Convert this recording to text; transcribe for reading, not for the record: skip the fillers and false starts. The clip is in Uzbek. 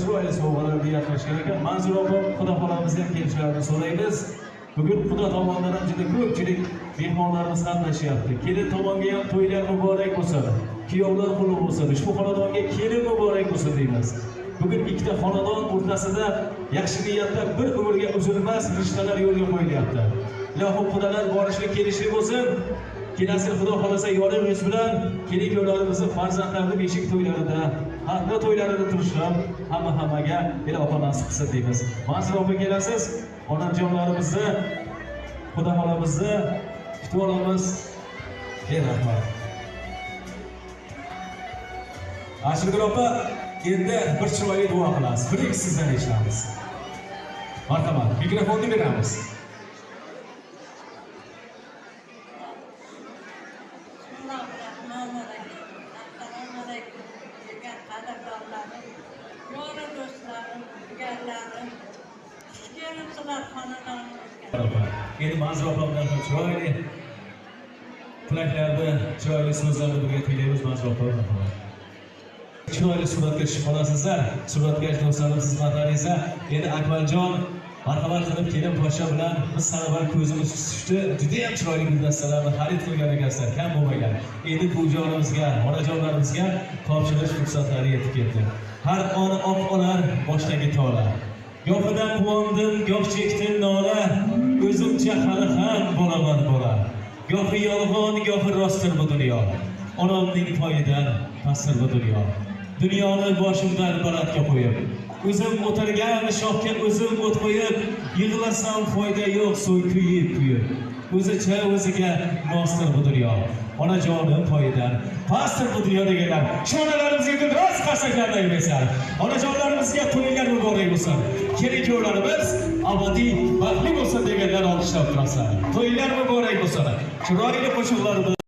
chiroyli sovg'alar niyat qilishgan ekan. Manzura opa, xudo xolamizni ham kelishlarini so'raymiz. Bugun xudo tomonidan ham juda ko'pchilik mehmonlarimiz qatnashyapti. Kelin tomonga ham to'ylar muborak bo'lsin. Kuyovlar qutlug' bo'lsin. Ushbu xonadonga kelin muborak bo'lsin deymiz. Bugun ikkita xonadon o'rtasida yaxshi niyatda bir umrga uzilmas rishtalar yo'lga qo'yilyapti. Ilohim xudolar borishli kelishli bo'lsin. Kelasi xudo xolasa yorug' yuz bilan kelin kuyovlarimizni farzandlarini beshik to'ylarida, xanda to'ylarida turishi ham hamma-hammaga ilohim nasib qilsin deymiz. Manzura opa kelasiz, onajonlarimizni, xudo xolamizni kutib olamiz. Ey rahmat. Ashurgul opa, endi bir chiroyli duo qilamiz. Bir ikki sizdan eshitamiz. Marhamat, mikrofonni beramiz. Assalomu alaykum, qadrdonlarim, yori do'stlarim, jigarlarim. Xush kelibsizlar xonadonimizga. Endi Manzura opa bilan ham chiroyli tilaklarni, chiroyli so'zlarni birga tinglaymiz. Manzura opa, marhamat. Chiroyli suratga tushib qolasizlar. Suratkash do'stlarimiz xizmatlaringizda. Endi Akmaljon marhamat qilib kelin poshsha bilan biz sanavar ko'zimiz tushdi. Juda ham chiroyli guldastalarni xarid qilgan ekansizlar, kam bo'lmagan. Endi buvijonimizga, onajonlarimizga topshirish fursatlari yetib keldi. Har on oq olar boshdagi tola. Gohidan quvondim, goh chekdim nola. O'zimcha hali ham bo'laman bola. Gohi yolg'on, gohi rostdir bu dunyo. Onamning poyidan pastdir bu dunyo. Dunyoni boshimdan balandga qo'yib, o'zim o'tirgan shoxga o'zim o't qo'yib, yig'lasam foyda yo'q, so'y kuyib kuyib. O'zicha o'ziga mostir bu dunyo. Onajonim poyidan pastdir bu dunyo deganlar. Shu onalarimizga gulroz qarsaklarni aylaysan. Onajonlarimizga to'ylar muborak bo'lsin. Kelin kuyovlarimiz abadiy baxtli bo'lsin deganlar olqishlab turasizlar. To'ylar muborak bo'lsin. Chiroyli qo'shiqlarimiz